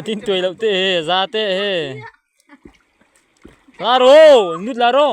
Tin tuai lo te he za te he. La ro nut la ro.